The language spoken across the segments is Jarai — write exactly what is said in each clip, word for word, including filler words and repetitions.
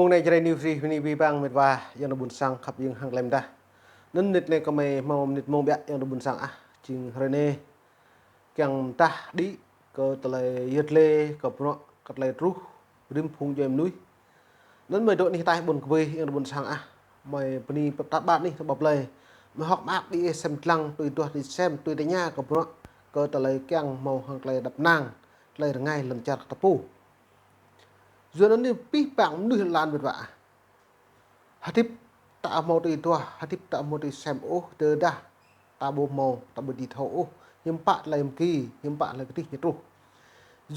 Mông anai Jrai News hrih bơni abih bang mĕt wa ayŏng adơi ƀuôn sang khăp hăng klei mơdah. Anŭn mơnit anai gơmơi hmâo mơnit mông biă ayŏng adơi ƀuôn sang ah, jing hrơi anai kiăng mơdah đĭ kơ tơlơi yơr lĕ kơ bruă kơ tơlơi truh rĭm phung djuai mơnuih. Anŭn gơmơi dŏ anih ataih ƀôn kơwih ayŏng adơi ƀuôn sang ah. Gơmơi bơni pơtă ƀă anih tơƀăp lơi. Gơmơi hơ̆k mơak đĭ ih sem lăng tui duah đĭ sem tui tơña kơ bruă kơ tơlơi kiăng hmâo hăng tơlơi đăp năng, tơlơi rơngai lŏn čar kơ ta pô. Yua anŭn anai abih bang mơnuih lŏn mĕt wa ah. Hơdip ta hmâo tui duah, hơdip ta hmâo tui sem ôh, tơdah ta ƀu hmâo, ta ƀu dưi thâo ôh, hiư̆m pă tơlơi mơgi, hiư̆m pă tơlơi kơdih ñu truh.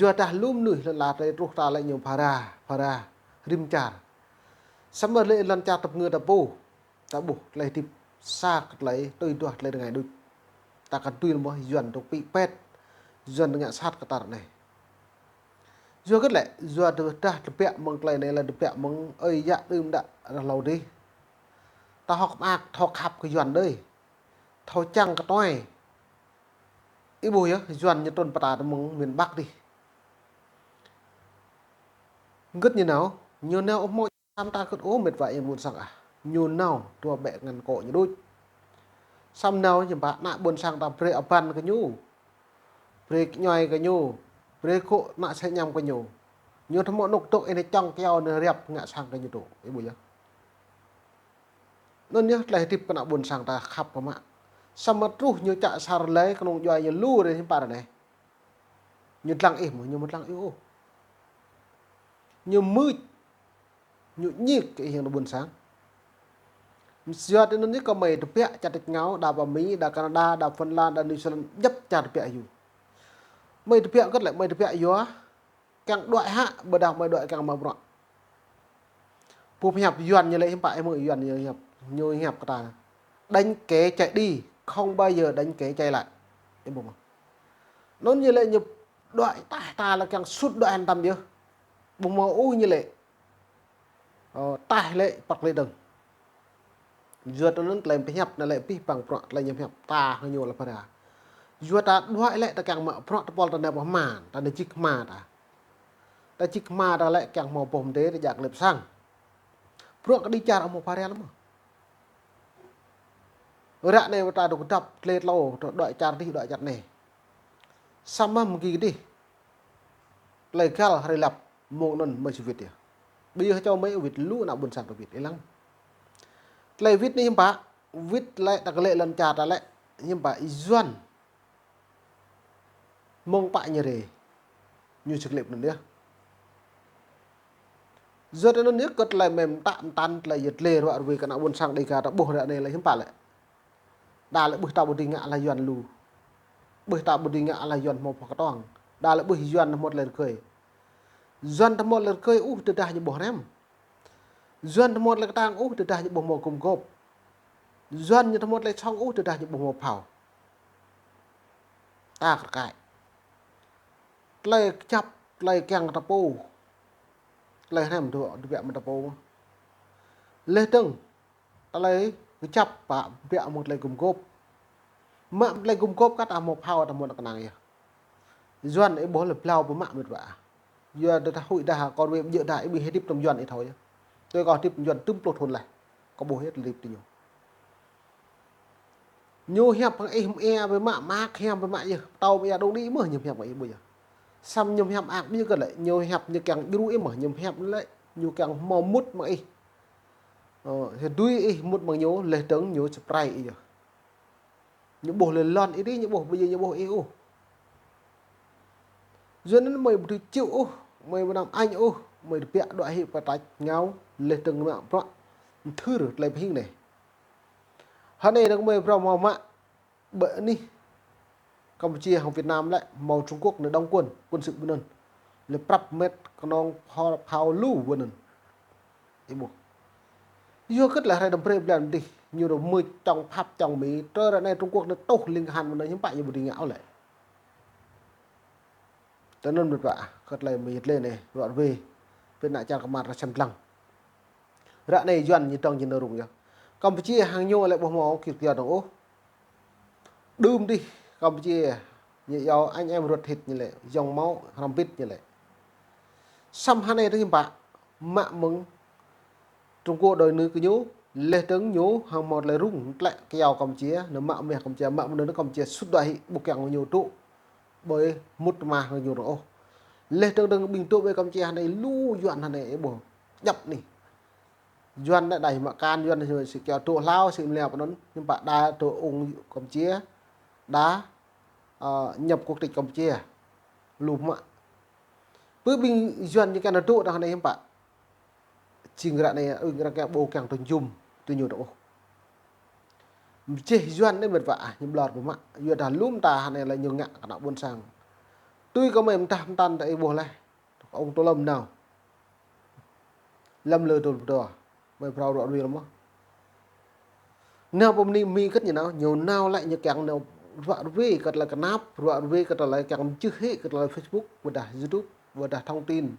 Yua dah lu mơnuih lŏn ala tơlơi truh ta lĕ ñu phara, phara, rĭm čar. Samơ̆ lĕ lŏn čar tơpơngư ta pô, ta ƀuh tơlơi hơdip sa kơ tơlơi tui duah tơlơi rơngai đôč. Ta kăn tui lơ̆m Yuan dŏ pĭ pet, Yuan ngă sat kơ ta ră anai. Yua hơget lĕ, yua dah tơbiă mơ̆ng tơlơi anai lĕ tơbiă mơ̆ng ơi yă đưm đă rơhlâo dih. Ta hơ̆k mơak, thâo khăp kơ Yuan đơi. Thâo čang kơ tuai. Ih ƀuh yơh, Yuan ñu trŭn pơtă mơ̆ng miền Bắc dih. Hơget ñu nao, ñu nao ôh hmâo Samơ̆ ta kơt ôh mĕt wa ayŏng ƀuôn sang ah. Ñu nao dua ƀĕ ngăn kŏ ñu đôč. Samơ̆ nao ñu ƀă ană ƀuôn sang ta brơi abăn kơ ñu. Brơi kơñuai kơ ñu. Brơi kŏ ană sĕ ñăm kơ ñu. Ñu tơmŏ nŭk dŏ ih anai čŏng kyâo anai riăp ngă sang kơ ñu dŏ. Ih ƀuh yơh. Anŭn yơh tơlơi hơdip kơ ană ƀuôn sang ta khăp pơmă. Samơ̆ truh ñu čă sar lĕ kơnung djuai ñu lu rơi hiư̆m pă ră anai. Ñu dlăng ih mơ̆, ñu mơ̆ dlăng ih ôh. Ñu mưč. Ñu ñik kơ ih ayŏng adơi ƀuôn sang. Yua anŭn yơh gơmơi tơbiă čar tač rơngiao, đa pơ Mi, đa Canada, đa Phần Lan, đa New Zealand, djŏp čar tơbiă hyu. Gơmơi tơbiă hơget lĕ, gơmơi tơbiă yua kiăng đuaĭ hă, ƀôdah gơmơi đuaĭ kiăng mă bruă. Pô pơhiăp Yuan ñu lĕ hiư̆m pă ih mơ̆ Yuan ñu hiăp, ñu hiăp kơ ta. Đánh kẻ chạy đi, không bao giờ đánh kẻ chạy lại. Ih ƀuh mơ̆. Anŭn ñu lĕ ñu đuaĭ taih ta lĕ kiăng sut đuaĭ hơnăm yơh. Ƀu hmâo ôh ñu lĕ. Ơ, taih lĕ păk lĕ dơ̆ng. Yua anŭn tơlơi pơhiăp anai lĕ abih bang bruă tơlơi ñu pơhiăp ta hăng ñu lĕ phara. Yua ta đuaĭ lĕ ta kiăng mă bruă tơpul ta nao pơ hma, ta nao jik hma ta. Ta jik hma ta lĕ kiăng hmâo boh mơdê ta jak lĕ pơsang. Bruă kơđi čar ƀu hmâo phara lĕ mơ̆. Ră anai ta dŏ kơdŏp tlê tlâo, ta đuaĭ čar dih, đuaĭ čar anai. Samơ̆ mơgi kơdih. Tơlơi găl hrơi lăp mông anŭn mơ̆ či wĭt yơh. Ƀu djơ̆ čô mơi wĭt lu ană ƀuôn sang ta wĭt ih lăng. Tơlơi wĭt anai hiư̆m pă, wĭt lĕ ta kơ lĕ lŏn čar ta lĕ hiư̆m pă Yuan. Mơ̆ng pă ñu rê. Ñu či klĕp anŭn yơh. Yua anŭn yơh kơ tơlơi mơ̆ng ta mơtăn tơlơi yơh tơlơi ruă ruai kơ ană ƀuôn sang Đêga ta ƀuh ră anai lĕ hiư̆m pă lĕ. Đa lĕ ƀuh ta ƀu dưi ngă ala Yuan lu. Ƀuh ta ƀu dưi ngă ala Yuan hmâo pơkơtuang. Đa lĕ ƀuh Yuan hmâo tơlơi rơgơi. Yuan hmâo tơlơi rơgơi ôh tơdah ñu ƀuh rem. Yuan hmâo tơlơi kơtang ôh tơdah ñu ƀuh hmâo gum gôp. Yuan ñu hmâo tơlơi sŏng ôh tơdah ñu ƀuh hmâo phao. Ta kơkai. Tơlơi kơjăp, tơlơi kiăng ta pô. Tơlơi rem dŏ, dŏ biă mơ̆ng ta pô. Leh dơ̆ng, tơlơi kơjăp pă biă mơ̆ng tơlơi gum gôp. Mă tơlơi gum gôp kơ ta hmâo phao ta hmâo kơnang yơh. Yuan ih ƀuh lĕ blâo pơmă mĕt wa. Yua dah ta huĭ dah kơ ruai ƀu djơ̆ dah ih ƀu hơdip tơm Yuan ih thâo yơh. Tui kâo hơdip tơm Yuan tơm pluh thun laih. Kâo ƀuh yơh tơlơi hơdip tui ñu. Ñu hiăp hăng ih mơ̆ ia ƀu mă mă hiăp ƀu mă yơh. Tâo mơ̆ ia dong đĭ mơ̆ ñu hiăp hăng ih ƀuh yơh. Samơ̆ ñu hiăp ak ƀu djơ̆ kơ lĕ. Ñu hiăp ñu kiăng djru ih mơ̆. Ñu hiăp lĕ. Ñu kiăng hmâo mŭt mơ̆ng ih. Ơ, hơdui ih mŭt mơ̆ng ñu, leh dơ̆ng ñu či prai ih yơh. Ñu ƀuh lĕ lŏn ih dih, ñu ƀuh ƀu djơ̆ ñu ƀuh ih ôh. Yua anŭn mơi ƀu dưi čih ôh, mơi ƀu năm añ ôh, mơi tơbiă đuaĭ hĭ pơ tač rơngiao, leh dơ̆ng mă bruă, mơthưr tơlơi pơhing anai. Hơnai dơ̆ng mơi bruă hmâo mă, ƀơi anih Campuchia hăng Việt Nam lĕ, hmâo Trung Quốc anai đóng quân, quân sự ƀơi anŭn. Lĕ prăp mĕt kơnong phao, phao lu ƀơi anŭn. Ih ƀuh. Yua hơget lĕ hrơi đăm brơi blan dih, ñu dŏ mưč čŏng Pháp čŏng Mi, tơl ră anai Trung Quốc anai tuh ling kơhan ƀơi anŭn hiư̆m pă ñu ƀu dưi ngă ôh lĕ. Tơ anŭn mĕt wa, kơ tơlơi mơi yơh tơlơi anai, ruă ruai. Pơ ană čar kơmar ta sem lăng. Ră anai Yuan ñu dŏng jing nao rŭng yơh. Campuchia hăng ñu lĕ ƀu hmâo kir kiơ dơ̆ng ôh. Đưm dih Campuchia ñu iâu anh em ruột thịt ñu lĕ, dòng máu hrŏm bit ñu lĕ. Samơ̆ hơnai dơ̆ng hiư̆m pă, mă mơ̆ng Trung Quốc đòi nư kơ ñu, leh dơ̆ng ñu hăng hmâo tơlơi rŭng tlĕ kơyâo Campuchia, nao mă meh Campuchia, mă mơnơ̆ng Campuchia sut đuaĭ hĭ, ƀu kiăng ñu dŏ ƀơi mŭt tơma hăng ñu dơ̆ng ôh. Leh dơ̆ng dơ̆ng ƀing dŏ ƀơi Campuchia anai lu Yuan anai ƀu djŏp anih. Yuan anai đa mă akan, Yuan anai sĭ kiăng dŏ hlâo, sĭ mơlia pơ anŭn, hiư̆m pă đa dŏ ung Campuchia, đa, ơ, nhập quốc tịch Campuchia. Lu mă. Pơ ƀing Yuan ñu kiăng dŏ dơ̆ng anai hiư̆m pă. Jing ră anai, ơ, ră anai ƀu kiăng tơjum tui ñu dơ̆ng ôh. Mơčeh Yuan anai mĕt wa ah, ñu ƀlŏr ƀu mă. Yua dah lŏm ta anai lĕ ñu ngă kơ ană ƀôn sang. Tui kơ mơi mơdah mơtăn ta ih ƀuh leh. Ông Tô Lâm nao. Lâm lơ dôl pơdua. Mơi phrâo ruă ruê lăm mơh. Nao pơ Mi, Mi kơ̆t ñu nao, ñu nao lĕ ñu kiăng nao ruă ruê kơ tơlơi kơnap, ruă ruê kơ tơlơi kiăng mơčưh hĭ kơ tơlơi Facebook, ƀôdah YouTube, ƀôdah thông tin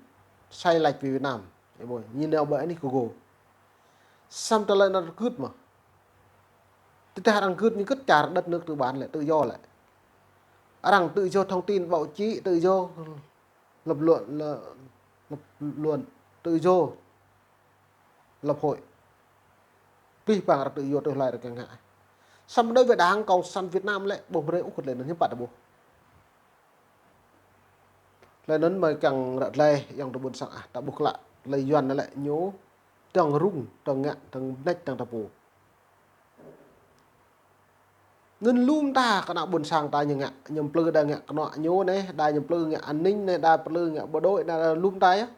sai lệch về Việt Nam. Ih ƀuh, ñu nao ƀơi anih Google. Samơ̆ tơlơi anŭn gưt mơh. Tơdah arăng gưt ñu gưt čar đất nước tư bản lĕ, tự do lĕ. Arăng tự do thông tin, báo chí, tự do lập luận, là, lập luận, tự do lập hội. Pih pang arăng tự do tui hlơi arăng kiăng ngă. Samơ̆ đối với Đảng Cộng sản Việt Nam lĕ, ƀu brơi ôh tơlơi anŭn hiư̆m pă ta ƀuh. Tơlơi anŭn mơi kiăng ră tơlơi, ayŏng adơi ƀôn sang ah, ta ƀuh klă, tơlơi Yuan anai lĕ ñu dơ̆ng rŭng, dơ̆ng ngă, dơ̆ng mơneč, dơ̆ng ta pô. Anŭn lŏm ta kơ ană ƀôn sang ta ñu ngă, ñu plư đa ngă kơnuk ñu anai, đa ñu plư ngă an ninh anai, đa plư ngă bộ đội anai, đa lŏm ta yơh.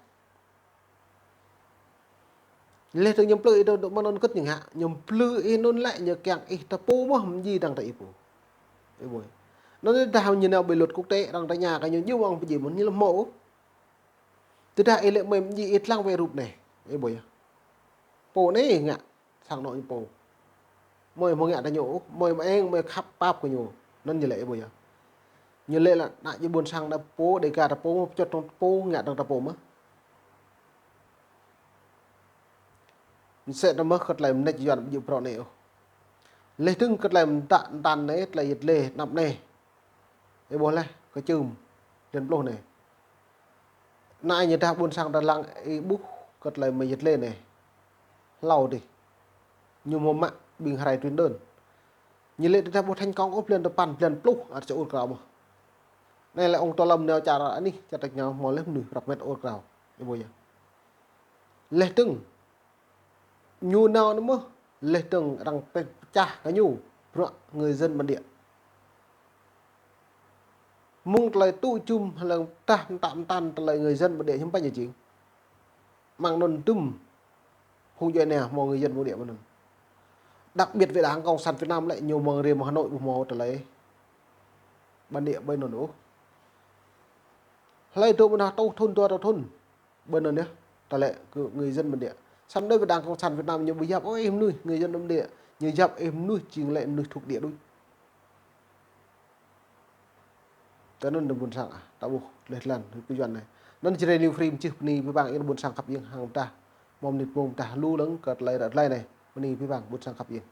Leh dơ̆ng ñu plư ih dŏ, dŏ mơ̆ng anŭn kơ̆t ñu ngă, ñu plư ih anŭn lĕ ñu kiăng ih ta pô mơh, mơ̆ng djai dơ̆ng ta ih pô. Ih ƀuh. Anŭn dah ñu nao ƀơi luật quốc tế, arăng tơña kơ ñu, ñu mơ̆ng pơjing mơ̆n ñu lăm mơ̆. Tơdah ih lĕ mơi mơ̆ng djai ih lăng wĕ rup anai. Ih ƀuh yơh. Pô anai ngă sang anŏ ñu pô. Mơi hmâo ngă ta ñu, mơi mơeng, mơi khăp pap kơ ñu. Anŭn ñu lĕ ih ƀuh yơh. Ñu lĕ lă ană djai ƀôn sang ta pô, Dêga ta pô, mơ̆ pơčŏt dơ̆ng ta pô, ngă dơ̆ng ta pô mơh. Mơsĕ ta mơh kơ tơlơi mơneč Yuan ƀu djơ̆ prŏ anai ôh. Leh dơ̆ng kơ tơlơi mơtă mơtăn anai, tơlơi yet lê, anăp anai. Ih ƀuh leh, kơ čưm, blan pluh anai. Anai ñu dah ƀôn sang ta lăng ih ƀuh kơ tơlơi mơyet lê anai. Hlâo dih. Ñu hmâo mă ƀing hrơi truyền đơn. Ñu lĕ tơdah ƀu thành công ôh blan tơpăn, blan pluh, ăt sa ur krao mơh. Anai lĕ ông Tô Lâm nao čar anih, čar tač nao hmâo leh mơnuih prăp met ur krao. Ih ƀuh yơh. Leh dơ̆ng. Ñu nao anŭn mơh, leh dơ̆ng arăng pĕ pơčah kơ ñu, bruă người dân bản địa. Mơ̆ng tơlơi tŭ jum hlŏng tah mơtă mơtăn tơlơi người dân bản địa hiư̆m pă ñu jing. Mơ̆ng anŭn dŭm phung djuai ania hmâo người dân bản địa mơ̆ng anŭn. Đặc biệt về Đảng Cộng sản Việt Nam lĕ ñu mơ̆ng rĭm Hà Nội ƀu hmâo tơlơi bản địa ƀơi anŭn ôh. Hlơi dŏ ƀơi anŭn rơtuh thŭn, dua rơtuh thŭn. Ƀơi anŭn yơh, tơlơi kơ người dân bản địa. Samơ̆ đối với Đảng Cộng sản Việt Nam ñu ƀu yap ôh ih mơnuih người dân bản địa, ñu yap ih mơnuih jing lĕ mơnuih thuộc địa đôč. Tơ anŭn đơ̆ng ƀôn sang ah, ta ƀuh leh tơlơi kơ Yuan anai. Anŭn Jrai New Free mơčưh bơni abih bang ih ƀôn sang khăp iêng hăng pơdah. Mơ̆ng mơnit mơ̆ng pơdah lu lăng kơ tơlơi ră tơlơi anai. Bơni abih bang ƀôn sang khăp iêng.